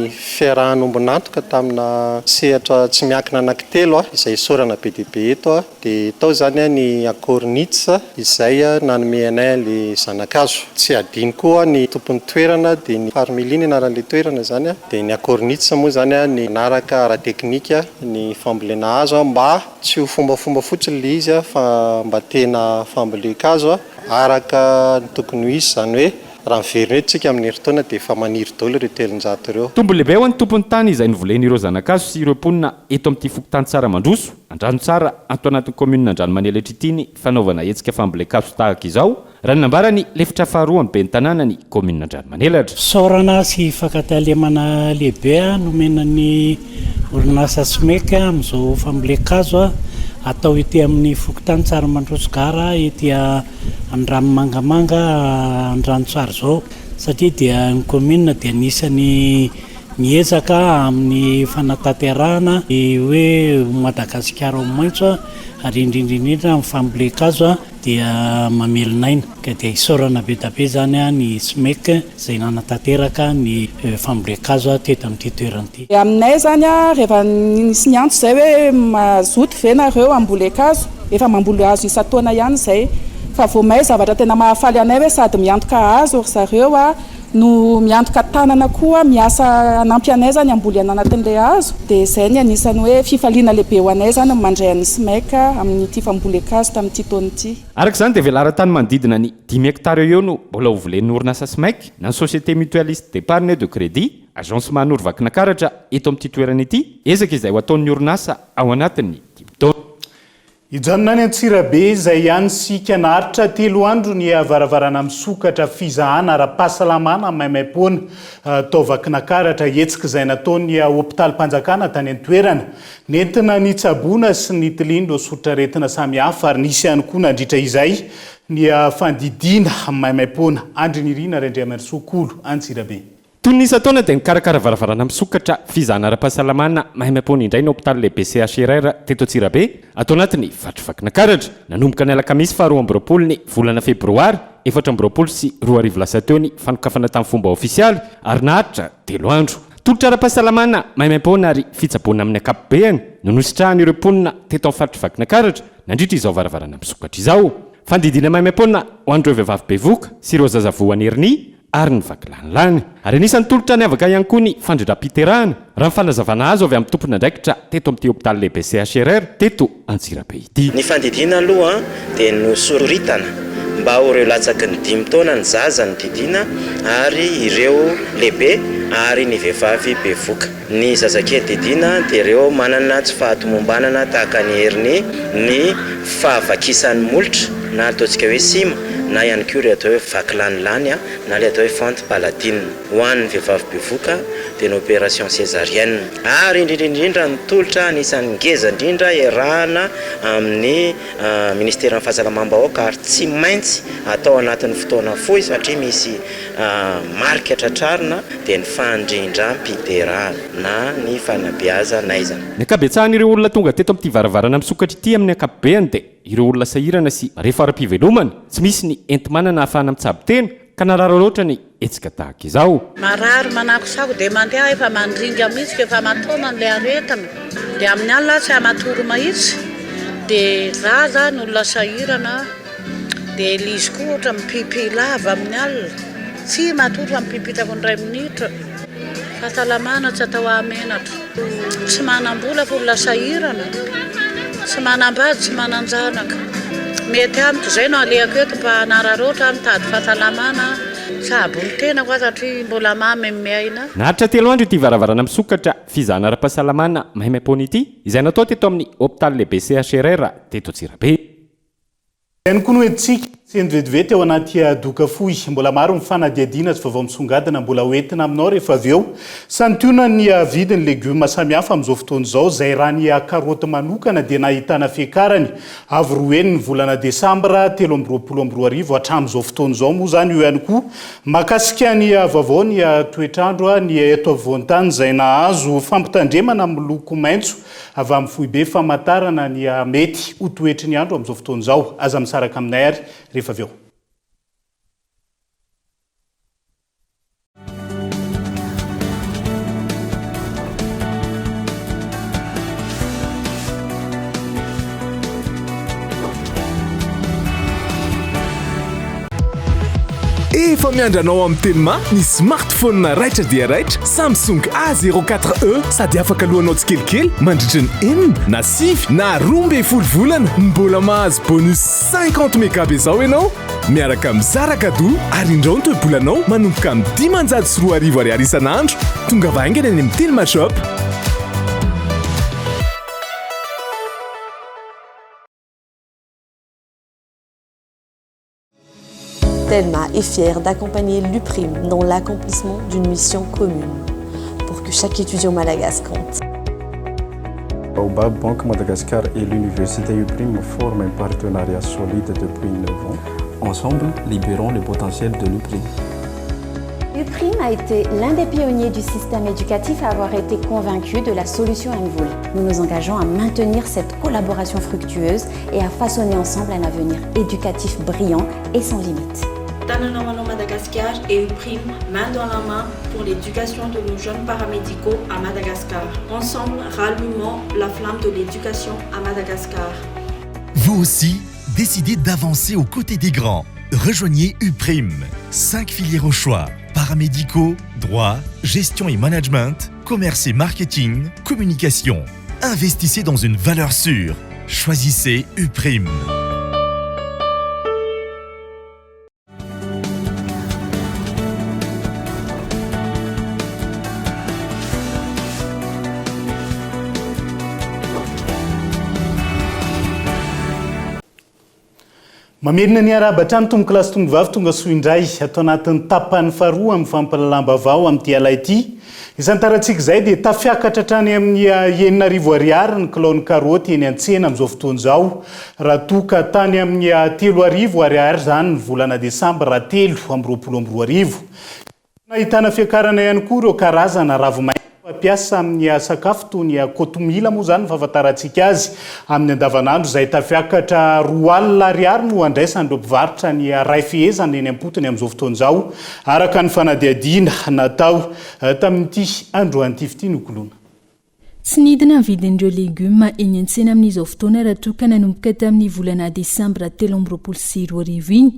fiaraha-nombon'antoka tamina sehatra tsy miankina anankitelo izay isaorana be dia be eto. Dia tao izany ny Acornitz izay nanome anay an'ilay zana-kazo. Tsy hadino koa ny tompon'ny toerana dia ny Farmily ny anaran'ilay toerana izany. Dia ny Acornitz moa izany ny nanaraka ara-teknika ny fambolena hazo mba tsy ho fombafomba fotsiny ilay izy fa mba tena fambolen-kazo araka ny tokony ho izy izany hoe Raha miverina eto tsika amin'ny herintaona dia efa maniry daholo ireo 300 ireo. Tombony lehibe ho an'ny tompon'ny tany izay novolen'ireo zana-kazo sy ireo mponina eto amin'ity fokontany Tsaramandroso, Andranotsara, ato anatin'ny kaominina Andranomanelatra ity ny fanaovana hetsika fambolen-kazo tahaka izao, raha ny nambaran'ny lefitra faharoa amin'ny ben'ny tanànan'ny kaominina Andranomanelatra. Fisaorana sy fankatalemana lehibe nomena ny orinasa SMEC amin'izao fambolen-kazo atao ety amin'ny fokontany Tsaramandroso Gara ety Andranomangamanga Andranotsara izao satria dia ny commune dia anisan'ny miezaka amin'ny fanatanterahana ny hoe Madagasikara ho maitso ary indrindra indrindra amin'ny fambolen-kazo dia mamelona aina ka dia isaorana be da be izany ny SMEC izay nanatanteraka ny fambolen-kazo teto amin'ity toerana ity. Aminay izany rehefa nisy niantso izay hoe mazoto ve nareo hambolen-kazo, efa mamboly hazo isan-taona ihany izay, fa vao may zavatra tena mahafaly anay hoe sady miantoka hazo ry zareo no miantoka tanana koa miasa hanampy anay izany hamboly any anatin'ilay hazo, dia izay ny anisan'ny hoe fifaliana lehibe ho anay izany ny mandray an'ny SMEC amin'ity fambolen-kazo tamin'ity taona ity. Araka izany dia velaran-tany manodidina ny dimy hektara eo eo no mbola ho volen'ny orinasa SMEC na ny Société Mutualiste d'Epargne et de Crédit, Agence Mahanoro Vakinakaratra eto amin'ity toerana ity, ezaka izay ho ataon'ny orinasa ao anatin'ny dimy taona. Hijanona any Antsirabe izay ihany isika. Naharitra telo andro ny varavarana misokatra fizahana ara-pahasalamana maimaimpoana tao Vakinakaratra, hetsika izay nataon'ny hopitalim-panjakana tany an-toerana. Nentina nitsaboana sy nitiliana ireo soritr'aretina samihafa ary nisy ihany koa nandritra izay ny fandidiana maimaimpoana. Andry Nirina Randriamanirisoa Kolo, Antsirabe. Toy ny isan-taona dia nikarakara varavarana misokatra fizahana ara-pahasalamana maimaimpoana indray ny hopitaly lehibe CHRR teto Antsirabe, ato anatin'ny faritry Vakinakaratra. Nanomboka ny alakamisy faha 22 ny volana febroary 2024 lasa teo ny fanokafana tamin'ny fomba ofisialy ary naharitra telo andro. Tolotra ara-pahasalamana maimaimpoana ary fitsaboana amin'ny ankapobeany no nositrahan'ireo mponina teto amin'ny faritry Vakinakaratra nandritra izao varavarana misokatra izao. Fandidiana maimaimpoana ho an'ireo vehivavy bevoka sy ireo zaza voan'ny hernie ary ny vakilanilany. Ary anisan'ny tolotra niavaka ihany koa ny fandrindram-piterahana, raha ny fanazavana azo avy amin'ny tompon'andraikitra teto amin'ity hopitaly lehibe CHRR teto Antsirabe ity. Ny fandidiana aloha dia nosoritana mba ho ireo latsaky ny dimy taona ny zaza no didiana ary ireo lehibe ary ny vehivavy bevoka. Ny zazakely didiana dia ireo manana tsy fahatomombanana tahaka ny hernie, ny fahavakisan'ny molotra na ataontsika hoe sima na ihany koa ilay atao hoe vakilanilany na ilay atao hoe fente palatine. Ho an'ny vehivavy bevoka dia ny opération césarienne. Ary indrindra indrindra ny tolotra anisan'ny ngeza indrindra iarahana amin'ny Ministeran'ny Fahasalamam-bahoaka ary tsy maintsy atao anatin'ny fotoana fohy satria misy marika tratrarina dia ny fandrindram-piderana na ny fanabeazan'aizana. Ny ankabetsahan'ireo olona tonga teto amin'ity varavarana misokatra ity amin'ny ankapobeany dia ireo olona sahirana sy marefo ara-pivelomana, tsy misy ny enti-manana ahafahana mitsabo tena ka narararaotra ny hetsika tahaka izao. Marary manakosako dia mandeha efa mandringa mihitsy ka efa aman-taonany ilay aretina dia amin'ny alina aho tsy matory mahitsy dia za zany olona sahirana Dia ilay izy koa ohatra mi-pipi lava amin'ny alina, tsy matory fa mi-pipi tapany iray minitra. Fahasalamana tsy atao hahamenatra. Tsy manam-bola fa olona sahirana, tsy manam-bady, tsy manan-janaka. Mety amiko izay no alehako eto mba hanararaotra aho mitady fahasalamana. Mitsabo ny tenako aho satria mbola mamy ny miaina. Naharitra telo andro ity varavarana misokatra fizahana ara-pahasalamana maimaimpoana ity, izay natao teto amin'ny hopitaly lehibe CHRR teto Antsirabe. Ihany koa no entintsika sento vetivety ao anaty doka fohy. Mbola maro ny fanadihadiana sy vaovao misongadina mbola ho entina aminao rehefa avy eo. Santionany ny vidin'ny legioma samihafa amin'izao fotoana izao, izay raha ny karaoty manokana dia nahitana fiakarany avo roa heny ny volana desambra 2023 hatramin'izao fotoana izao moa izany io ihany koa mahakasika ny vaovao ny toetr'andro ny eto afovoan-tany izay nahazo fampitandremana miloko maitso avy amin'ny foibe famantarana ny mety ho toetry ny andro amin'izao fotoana izao. Aza misaraka aminay ary rehefa avy eo. Efa miandry anao amin'ny Telma ny smartphone raitra dia raitra Samsung A04e sady afaka alohanao tsikelikely mandritra ny enina na sivy na 12 volana. Mbola mahazo bonus 50 méga be zao ianao miaraka amin'ny zara cadeau ary indrao ny toe-bolanao manomboka amin'ny 2500 ariary isan'andro. Tongava haingana any amin'ny Telma Shop. Telma est fière d'accompagner l'UPRIM dans l'accomplissement d'une mission commune pour que chaque étudiant malagasy compte. Baobab Banque Madagascar et l'Université UPRIM forment un partenariat solide depuis 9 ans. Ensemble, libérons le potentiel de l'UPRIM. UPRIM a été l'un des pionniers du système éducatif à avoir été convaincu de la solution MVola. Nous nous engageons à maintenir cette collaboration fructueuse et à façonner ensemble un avenir éducatif brillant et sans limite. Tanana ho anao Madagascar et UPRIM, main dans la main pour l'éducation de nos jeunes paramédicaux à Madagascar. Ensemble, rallumons la flamme de l'éducation à Madagascar. Vous aussi, décidez d'avancer aux côtés des grands. Rejoignez UPRIM. 5 filières au choix. Paramédicaux, droit, gestion et management, commerce et marketing, communication. Investissez dans une valeur sûre. Choisissez UPRIM. Mamerina ny arahaba hatrany tompokolahy sy tompovavy tonga soa indray ato anatin'ny tapany faharoa amin'ny fampahalalam-baovao amin'ity alay ity. Isantarantsika izay dia tafiakatra hatrany amin'ny 6000 ariary ny kilaon'ny karaoty eny an-tsena amin'izao fotoana izao raha toa ka tany amin'ny 3000 ariary izany ny volana desambra 2023. Nahitana fiakarana ihany koa ireo karazana ravi-maitso fampiasa amin'ny sakafo toy ny kotomila moa izany ny fahafantarantsika azy amin'ny andavanandro izay tafiakatra 20 ariary no andraisan'ireo mpivarotra ny iray fehezana eny am-potony amin'izao fotoana izao araka ny fanadihadiana natao tamin'ity androany ity fitia nokoloina. Tsy nidina ny vidin'ireo legioma eny an-tsena amin'izao fotoana raha toa ka nanomboka tamin'ny volana desambra 2023 iny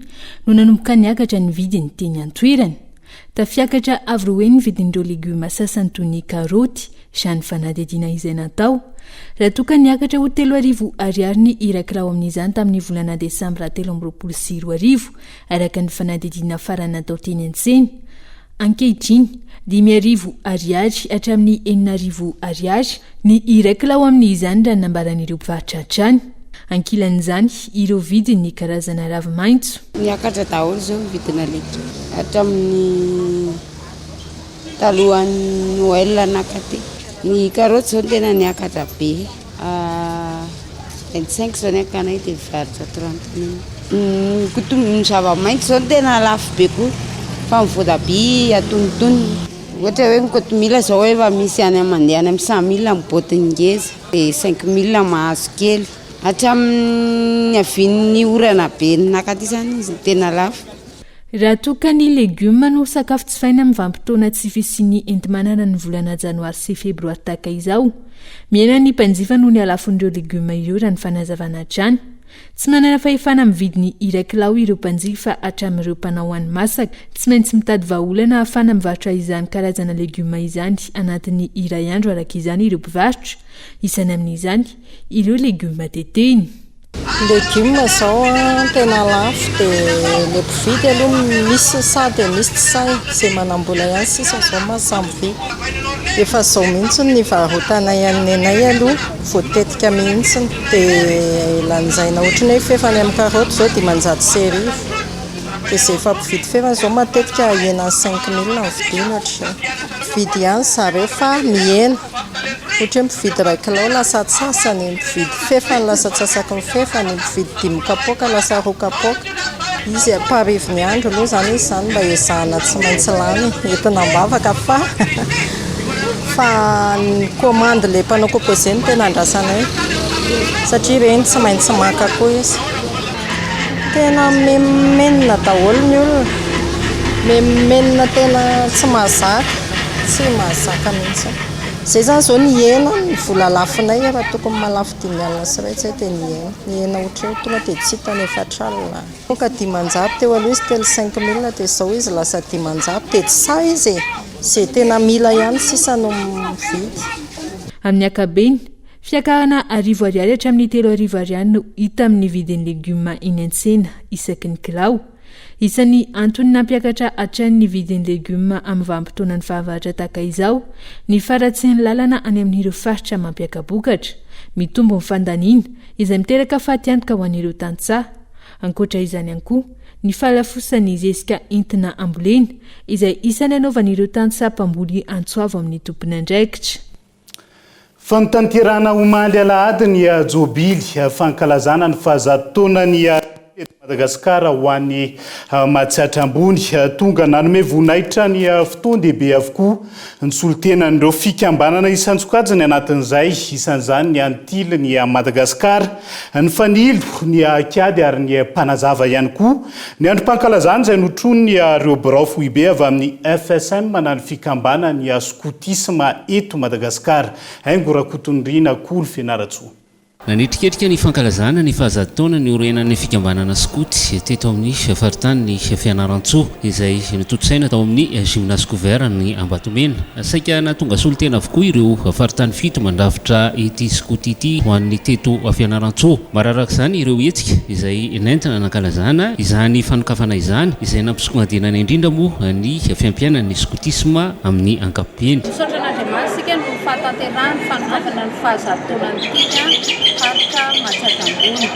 no nanomboka niakatra ny vidiny teny an-toerana. Tafiakatra avo roa heny ny vidin'ireo legioma sasany toy ny karaoty, raha ny fanadihadiana izay natao. Raha toa ka niakatra ho 3000 ariary ny iray kilao amin'izany tamin'ny volana desambra 2023, araka ny fanadihadiana farany natao teny an-tsena. Ankehitriny, 5000 ariary hatramin'ny 6000 ariary ny iray kilao amin'izany raha ny nambaran'ireo mpivarotra hatrany. Ankilan'izany, ireo vidin'ny karazana ravi-maitso. Niakatra daholo izao ny vidina legioma hatramin'ny talohan'ny Noël nakaty. Ny karaoty izao no tena niakatra be. 25 izao ny akanay dia mivarotra 30 mille. Ny kotomila, ny zava-maitso izao no tena lafo be koa fa ny voatabia antonontonony. Ohatra hoe ny kotomila izao efa misy any mandeha any amin'ny 100 mille ny boatiny ngeza dia 5 mille mahazo kely. Hatramin'ny niavian'ny orana be naka aty izany izy no tena lafo. Raha toa ka ny legioma no sakafo jifaina amin'ny vanim-potoana tsy fisian'ny enti-manana ny volana janoary sy febroary tahaka izao, mihena ny mpanjifa noho ny halafon'ireo legioma ireo raha ny fanazavana hatrany. Tsy manana fahefana amin'ny vidiny iray kilao ireo mpanjifa hatramin'ireo mpanao hani-masaka. Tsy maintsy mitady vahaolana ahafahana mivarotra izany karazana legioma izany anatin'ny iray andro araka izany ireo mpivarotra. Isany amin'izany ireo legioma tetehina. Legioma izao an, tena lafo dia ilay mpividy aloha misy ny sahy dia misy tsy sahy, izay manam-bola ihany sisa izao mahasahy mividy. Efa izao mihitsy no nivarotanay an'ny nenay aloha, voatetika mihitsy dia lanjaina ohatran'ny hoe fefany amin'ny karaoty izao 1500. Dia izay efa mpividy fefany izao matetika ahena 5000 ny vidiny ohatr'izay. Mpividy ihany zareo fa mihena. Ohatra hoe mpividy iray kilao lasa atsasany, mpividy fefany lasa atsasaky ny fefany, mpividy dimy kapoaka lasa roa kapoaka. Izy amparivo ny andro aloha izany izy izany mba ezahana tsy maintsy lany entina am-bavaka fa fa ny commande ilay mpanao composé no tena andrasanay satria ireny tsy maintsy maka koa izy. Tena mimenomenona daholo ny olona, mimenomenona tena tsy mahazaka, tsy mahazaka mihitsy. Izay izany izao nihena ny vola lafonay raha tokony mahalafo 150 izay dia nihena, nihena ohatran'ny hoe tonga dia tsy hita ny 40. Kapoaka 500 teo aloha izy telo 5000 dia izao izy lasa 500 dia tsy sahy izy e! Izay tena mila ihany sisa no mividy. Amin'ny ankabeny, fiakarana arivo ariary hatramin'ny 3000 ariary no hita amin'ny vidin'ny legioma eny an-tsena isaky ny kilao. Isan'ny antony nampiakatra hatrany ny vidin'ny legioma amin'ny vanim-potoanan'ny fahavaratra tahaka izao ny faharatsian'ny lalana any amin'ireo faritra mampiaka-bokatra. Mitombo ny fandaniana, izay miteraka fatiantoka ho an'ireo tantsaha. Ankoatra izany ihany koa, ny fahalafosan'ny zezika entina hambolena, izay isan'ny anaovan'ireo tantsaha mpamboly antso avo amin'ny tompon'andraikitra. Fanotanterahana omaly alahady ny jobily fankalazana ny fahazato taonan'ny eto Madagasikara ho an'i Matsiatra Ambony. Tonga nanome voninahitra ny fotoan-dehibe avokoa ny solontenan'ireo fikambanana isan-tsokajiny anatin'izay, isan'izany ny Antily ny Madagasikara, ny Fanilo, ny Kiady ary ny Mpanazava ihany koa. Ny androm-pankalazana izay notronin'ireo birao foibe avy amin'ny FSM na ny fikambanan'ny skotisma eto Madagasikara. Haingo Rakotonirina Kolo Fianarantsoa. Nanetriketrika ny fankalazana ny fahazato taona niorenan'ny fikambanana skoto teto amin'ny faritanin'i Fianarantsoa, izay notontosaina tao amin'ny Gymnase couvert ny Ambatomena. Saika nahatonga solontena avokoa ireo faritany fito mandrafitra ity skoto ity ho an'ny teto Fianarantsoa. Maro araka izany ireo hetsika izay nentina nankalazana izany fanokafana izany, izay nampisongadinana indrindra moa ny fiampianan'ny skotisma amin'ny ankapobeny. Misaotra an'Andriamanitra isika noho ny fahatanterahan'ny fanokafana ny fahazato taonan'ny Tily faritra Matsiatra Ambony.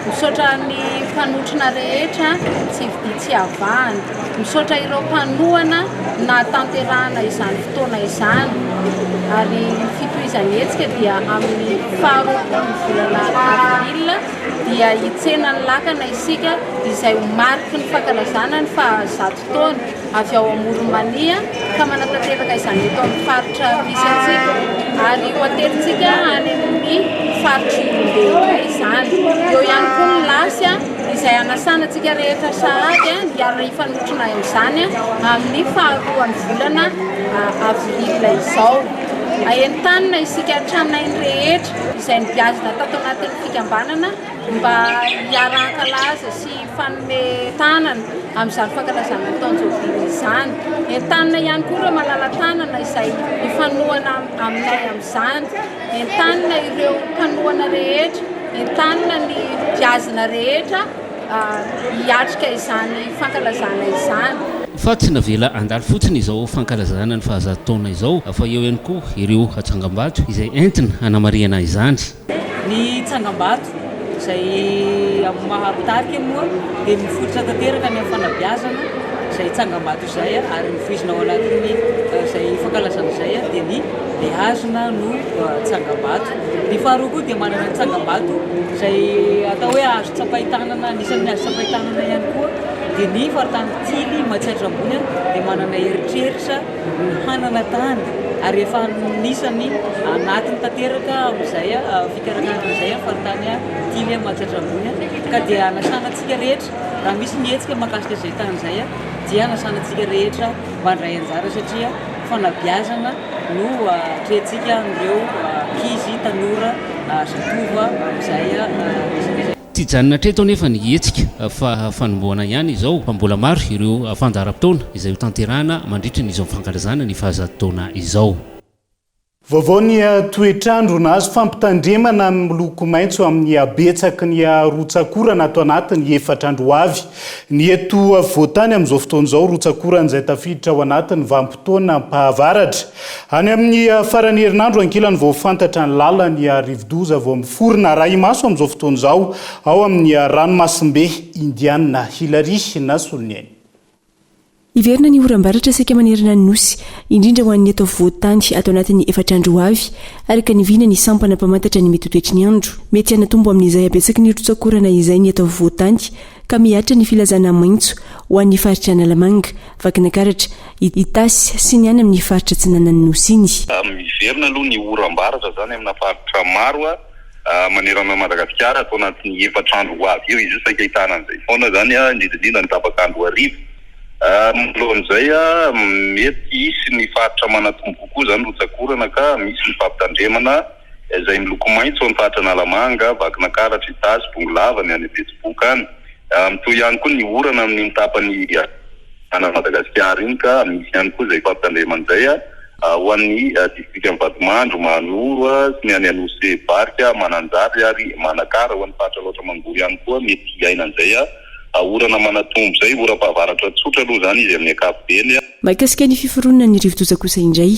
Misaotra ny mpanotrona rehetra tsy vidia tsy avahana. Misaotra ireo mpanohana nahatanterahana izany fotoana izany ary ny fitohizan'ny hetsika dia amin'ny faharoapolon'ny volana avril dia hitsena ny lakana isika izay ho mariky ny fankalazana ny fahazato taona avy ao Amoron'i Mania ka manatanteraka izany eto amin'ny faritra misy antsika ary ho aterintsika any amin'ny faritr'i Ihorombe indray izany. Eo ihany koa ny lasy izay hanasana antsika rehetra sahady hiara-hifanotrona amin'izany amin'ny faharoan'ny volana avril izao. Entanina isika tranainy rehetra izay nogiazina tato anatin'ny fikambanana mba hiara-hankalaza sy hifanome tanana amin'izany fankalazana ny taon-jobily izany. Entanina ihany koa ireo malala-tanana izay hifanohana aminay amin'izany. Entanina ireo mpanohana rehetra, entanina ny mpiazina rehetra hiatrika izany fankalazana izany. Fa tsy navela handalo fotsiny izao fankalazana ny fahazato taona izao fa eo ihany koa ireo tsangambato izay entina hanamarihana izany. Ny tsangambato izay amin'ny maha mpitarika moa dia mifototra tanteraka any amin'ny fanabeazana izay tsangambato izay ary mivoizina ao anatin'ny izay fankalazana izay dia ny behazina no tsangambato. Ny faharoa koa dia manana ny tsangambato izay atao hoe azo tsapain-tanana, anisan'ny azo tsapain-tanana ihany koa dia ny faritany Tily Matsiatra Ambony dia manana eritreritra ny hanana tany ary efa anisan'ny anatiny tanteraka amin'izay fikarakarana izay ny faritany Tily Matsiatra Ambony ka dia anasana antsika rehetra raha misy ny hetsika mahakasika izay tany izay dia anasana antsika rehetra mba handray anjara satria fanabeazana no atrehintsika amin'ireo ankizy, tanora, zatovo amin'izay resaka izay. Tsy hijanona hatreto anefa ny hetsika fa fanombohana ihany izao fa mbola maro ireo fandaharam-potoana izay hotanterahana mandritra ny izao fankalazana ny fahazato taona izao. Vaovao ny toetr'andro, nahazo fampitandremana miloko maitso amin'ny habetsaky ny rotsak'orana ato anatin'ny efatra andro ho avy ny eto afovoan-tany amin'izao fotoana izao, rotsak'orana izay tafiditra ao anatin'ny vanim-potoanam-pahavaratra. Any amin'ny faran'ny herinandro ankilany vao fantatra ny lalan'ny rivodoza vao miforona arahi-maso amin'izao fotoana izao ao amin'ny ranomasimbe Indiana. Hilary Nasoloniaina. Hiverina ny oram-baratra saika manerana ny Nosy, indrindra ho an'ny eto afovoan-tany ato anatin'ny efatra andro ho avy, araka ny vina ny sampana mpamantatra ny mety ho toetry ny andro. Mety hanatombo amin'izay habetsaky ny rotsak'orana izay ny eto afovoan-tany ka mihatra ny filazana maitso ho an'ny faritra Analamanga, Vakinakaratra, Itasy sy ny any amin'ny faritra atsinanan'ny Nosy iny. Miverina aloha ny oram-baratra izany amina faritra maro manerana an'i Madagasikara ato anatin'ny efatra andro ho avy eo. Izy io saika ahitana an'izay foana izany, indrindra indrindra ny tapak'andro hariva. Manoloana an'izay, mety hisy ny faritra manatombo kokoa izany rotsak'orana ka misy ny fampitandremana izay miloko maitso any faritra Analamanga, Vakinankaratra, Itasy, Bongolava, ny any Betsiboka any. Mitohy ihany koa ny orana amin'iny tapany an'i Madagasikara iny ka misy ihany koa izay fampitandremana izay ho an'ny distrikan'i Vatomandry, Mahanoro sy ny any Anosibe Varika, Mananjary ary Manakara. Ho an'ny faritra Alaotra Mangoro ihany koa mety hiaina an'izay orana manatombo izay, oram-pahavaratra tsotra aloha izany izy amin'ny ankapobeny. Mahakasika ny fiforonan'ny rivodoza kosa indray,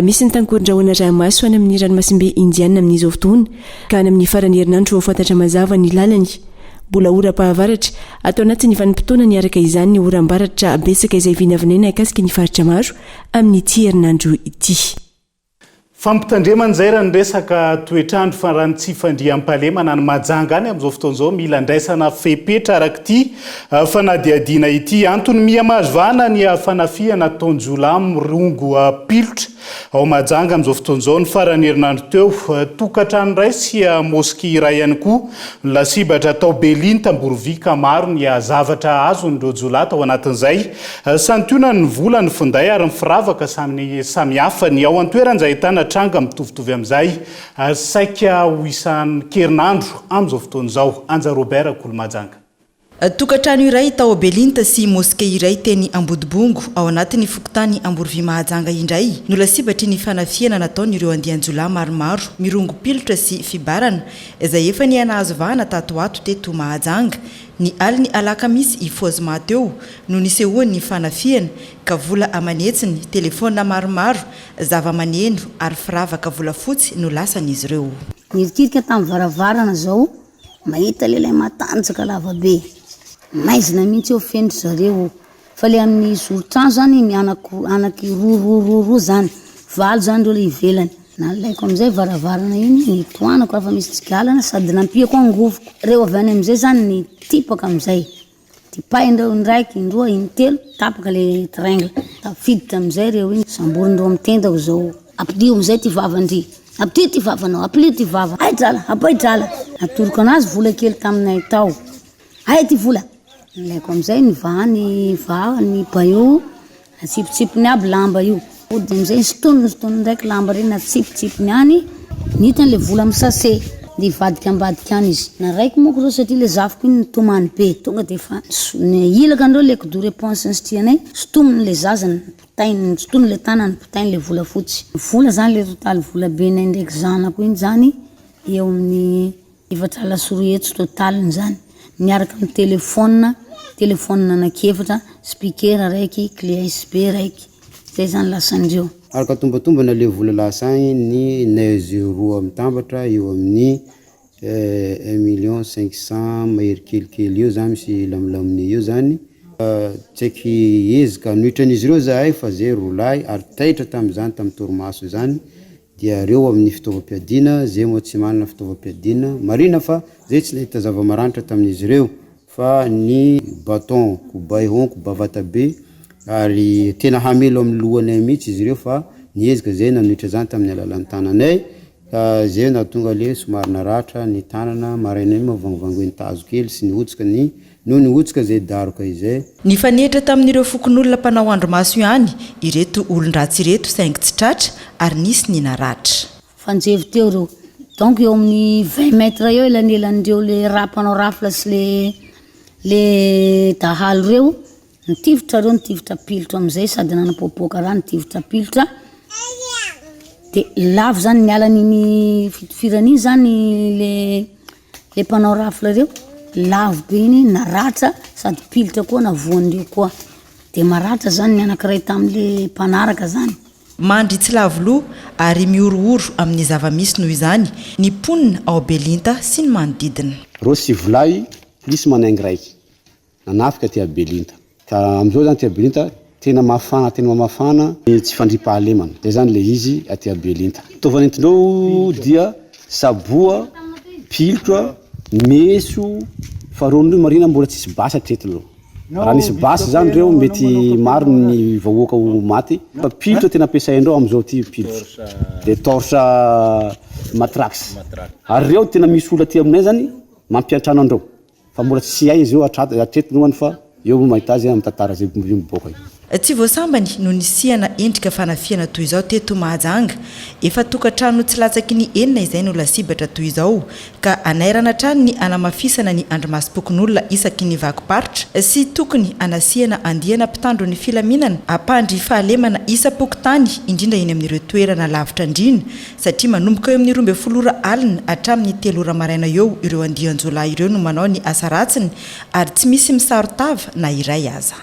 misy ny tangoron-drahona araha-maso any amin'ny ranomasimbe Indiana amin'izao fotoana, ka any amin'ny faran'ny herinandro vao fantatra mazava ny lalany. Mbola oram-pahavaratra, ato anatin'ny vanim-potoana ny araka izany ny oram-baratra betsaka izay vinavinaina hikasika ny faritra maro amin'ity herinandro ity. Fampitandremana izay raha ny resaka toetr'andro fa raha ny tsy fandriampahalemana any Mahajanga any amin'izao fotoana izao mila andraisana fepetra araka ity fanadihadiana ity. Antony miha mahazo vahana ny fanafihana ataon-jiolahy mirongo pilotra ao Mahajanga amin'izao fotoana izao. Ny faran'ny herinandro teo, tokantrano iray sy moske iray ihany koa no lasibatra tao Belinta Amborovy ka maro ny zavatra azon'ireo jiolahy tao anatin'izay. Santionany ny vola, ny finday ary ny firavaka samy samihafa. Ny ao an-toerana izay ahitana tranga mitovitovy amin'izay saika ho isan-kerinandro amin'izao fotoana izao. Anja Robert Kolomajanga. Tokantrano iray tao Belinta sy moske iray teny Ambodibongo, ao anatin'ny fokontany Amborovy Mahajanga indray no lasibatry ny fanafihana nataon'ireo andian-jiolahy maromaro mirongo pilotra sy fibarana izay efa niha-nahazo vahana tato ho ato teto Mahajanga. Ny alin'ny alakamisy hifoha zoma teo no nisehoan'ny fanafihana ka vola aman'hetsiny, telefaonina maromaro, zava-maneno ary firavaka volafotsy no lasan'izy ireo. Nirikirika tamin'ny varavarana zao mahita lehilahy matanjaka lava be, maizina mihitsy eo feno ry zareo. Fa le amin'ny zoron-trano zany mianako anaky roa roa roa roa zany, valo zany reo le ivelany. Nalaiko amizay varavarana iny nitohanako raha fa misy tsigalana sady nampiako angovoko. Reo avy any amizay zany nitipaka amizay, tipahin-dreo indraiky, indroa, intelo, tapaka le tringle. Tafiditra amizay reo iny, samborindreo amy tendako zao, ampilio amizay ty vavan-dry, ampilio ty vavanao, ampilio ty vava, hay drala, ampay drala. Natoroko anazy vola kely taminay tao. Aia ty vola? Nalaiko amizay ny vaha ny vaha ny baio natsipitsipiny aby lamba io. Ody amizay sintoniny sintoniny ndraiky lamba reny natsipitsipiny any, ny hitany le vola amy sase de hivadika ambadika any izy. Naraiko moko reo satria le zafiko iny nitomany be, tonga de efa nihilaka andreo le kidoro eponse nisitrihanay, sintominy le zaza nipitainy, sintominy le tanany nipitainy le volafotsy. Vola zany le totaly vola be nay ndraiky zanako iny zany eo amin'ny. Efatra 200 total-ny zany, miaraka amin'ny telephone, telephone anaky efatra, speaker raiky, clé usb raiky, zay zany lasan-dreo. Araka tombatombana le vola lasa agny ny neige roa mitambatra eo amin'ny un million 500 mahery kelikely eo zany misy lamilaminy eo zany, tsy haiky ezaka hanohitra an'izy ireo zahay fa zay roa lahy ary taitra tamin'izany tamin'ny torimaso izany dia reo amin'ny fitaovam-piadiana, zay moa tsy manana fitaovam-piadiana, marina fa zay tsy nahita zava-maranitra tamin'izy ireo fa ny baton, kobay honko, bavata be ary tena hamelo amin'ny lohanay mihitsy izy ireo fa niezaka zay nanohitra zany tamin'ny alalan'ny tananay ka zay nahatonga le somary naratra ny tanana, maraina iny moa vangovangoin'ny tazo kely sy ny hotsaka ny Noho ny hotsika izay daroka izay. Nifanehitra tamin'ireo fokonolona mpanao andrimaso ihany ireto olon-dratsy ireto saingy tsy tratra ary nisy ny naratra. Fanjevo teo reo. Donc eo amin'ny 20 mètres eo elanelan'ireo le ra mpanao rafle sy le le dahalo reo, nitifitra reo nitifitra pilotra amizay sady nanapoapoaka ra nitifitra pilotra. De lavo zany niala an'iny fitifirana iny zany le le mpanao rafle reo, lavo be iny naratra sady pilitra koa navoan'ireo koa, de maratra zany ny anakiray tamle mpanaraka zany. Mandry tsy lavo loha ary mihorohoro amin'ny zava-misy noho izany ny mponina ao Belinta sy ny manodidina. Reo sivolahy polisy manaingy raiky nanafika aty Belinta. Ka amizao zany aty Belinta tena mafana tena mafana ny tsy fandriampahalemana. Zay zany le izy aty Belinta. Fitaovana entindreo dia saboa, pilotra, meso, fa reo ndreo marina mbola tsisy basy hatreto aloha. Raha nisy basy zany reo mety maro ny vahoaka ho maty fa pilotra tena ampiasaindreo amizao ty pilotra de torche matrax. Ary reo tena misy olona aty aminay zany mampiantrano andreo. Fa mbola tsy hay izy io hatreto lohany fa eo vao mahita azy amin'ny tantara izay miboaka io. Tsy vao sambany no nisiana endrika fanafihana toy izao teto Mahajanga. Efa tokantrano tsy latsaky ny enina izay no lasibatra toy izao, ka anairana hatrany ny hanamafisana ny andrimasom-pokonolona isaky ny vakim-paritra sy tokony hanasihana andiana mpitandro ny filaminana hampandry fahalemana isam-pokontany indrindra eny amin'ireo toerana lavitra andriana satria manomboka eo amin'ny 12 ora alina hatramin'ny telo ora maraina eo ireo andian-jiolahy ireo no manao ny asa ratsiny ary tsy misy misaron-tava na iray aza.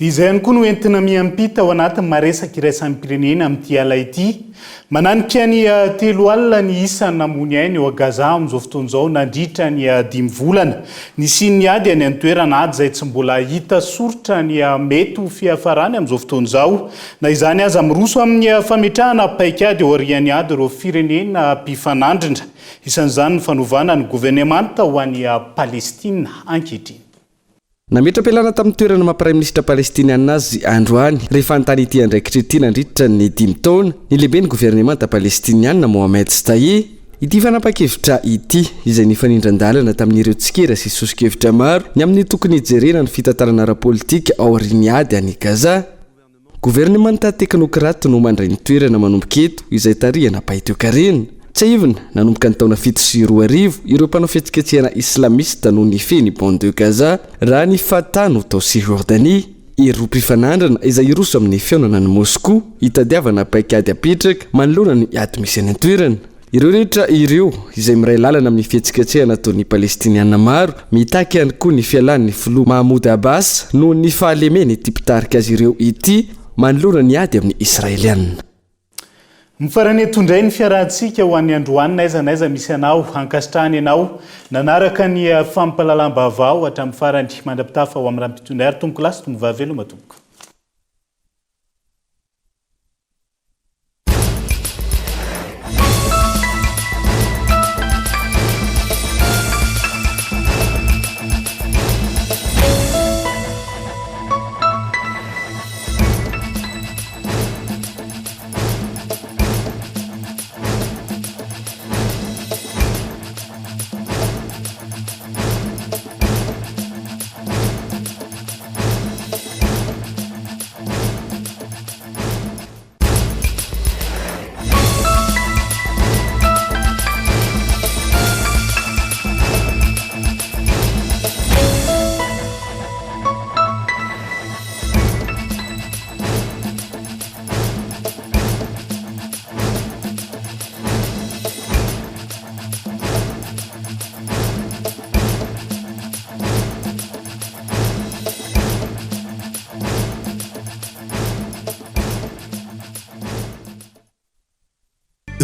Dia izay ihany koa no entina miampita ao anatin'ny maresaka iraisam-pirenena amin'ity ala ity. Mananika ny 30 ny isan'ny namoy ny ainy eo Gaza amin'izao fotoana izao nandritra ny dimy volana nisian'ny ady any an-toerana, ady izay tsy mbola hita soritra ny mety ho fiafarany amin'izao fotoana izao. Na izany aza, miroso amin'ny fametrahana paikady aorian'ny ady ireo firenena mpifanandrina, isan'izany ny fanovana ny governemanta ho an'i Palestina ankehitriny. Nametra-pialana tamin'ny toerana maha praiminisitra palestiniana azy androany, rehefa nitana ity andraikitra ity nandritra ny dimy taona, ny lehiben'ny governemanta palestiniana Mohammed Shtayyeh. Ity fanapahan-kevitra ity, izay nifanindran-dalana tamin'ireo tsikera sy soso-kevitra maro ny amin'ny tokony hijerena ny fitantanana ara-politika aorian'ny ady any Gaza. Governemanta teknokraty no mandray ny toerana manomboka eto, izay tarihana mpahay toekarena. Tsiahivina, nanomboka ny taona 2007, ireo mpanao fihetsiketsehana islamista no nifehy ny Bande de Gaza, raha ny Fatah no tao Cisjordanie. Ireo mpifanandrina izay hiroso amin'ny fihaonana any Moskoa, hitadiavana paikady apetraka manoloana ny ady misy any an-toerana. Ireo rehetra ireo, izay miray lalana amin'ny fihetsiketsehana ataon'ny Palestiniana maro, mitaky ihany koa ny fialan'ny filoha Mahmoud Abbas noho ny fahalemen'ity mpitarika azy ireo ity manoloana ny ady amin'ny Israeliana. Mifarana eto indray ny fiarahantsika ho an'ny androany n'aiza n'aiza misy anao. Ankasitrahana ianao nanaraka ny fampahalalam-baovao hatramin'ny farany. Mandra-pitafa ho amin'ny rahampitso indray ary tompoko lahy sy tompoko vavy veloma tompoko.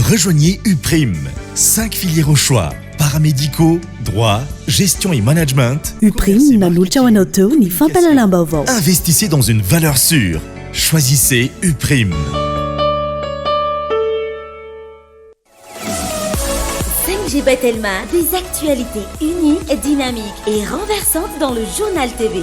Rejoignez Uprime. 5 filières au choix. Paramédicaux, droit, gestion et management. Uprime nanolotra ho anao teo ny fampahalalam-baovao. Investissez dans une valeur sûre. Choisissez Uprime. 5G by Telma, des actualités uniques, dynamiques et renversantes dans le journal TV.